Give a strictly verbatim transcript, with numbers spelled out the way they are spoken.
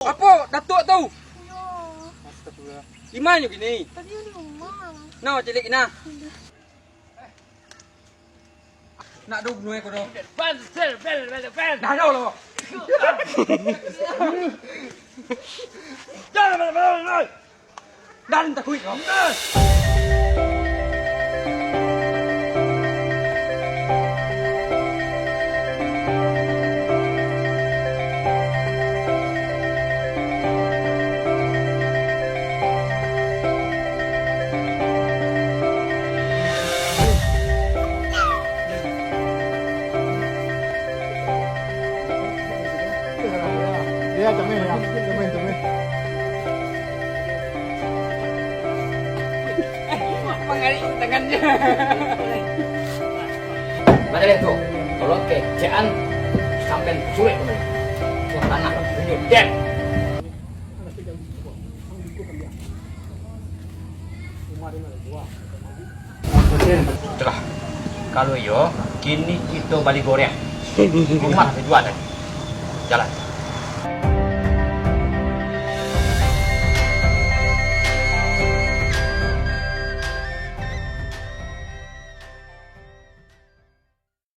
Apo, Datuak tu? Yo. Astagfirullah. Di ma nyo kini? Tadi di rumah. Nah, cilik nah. Nak do bunuh ko do. Bel, bel, bel, bel, bel. Dah do lo. Jangan, bel, bel, bel. Dan takuik ko. Ya, tameh, ya. Tameh, tameh. Manggarik tangannya. Mari tu, kalau kecekan sampai sulit tu. Wah, tanah tunjuk dek. Itulah. Kalau iyo, kini kito bali goreng. Rumah dijual tadi. Jalan.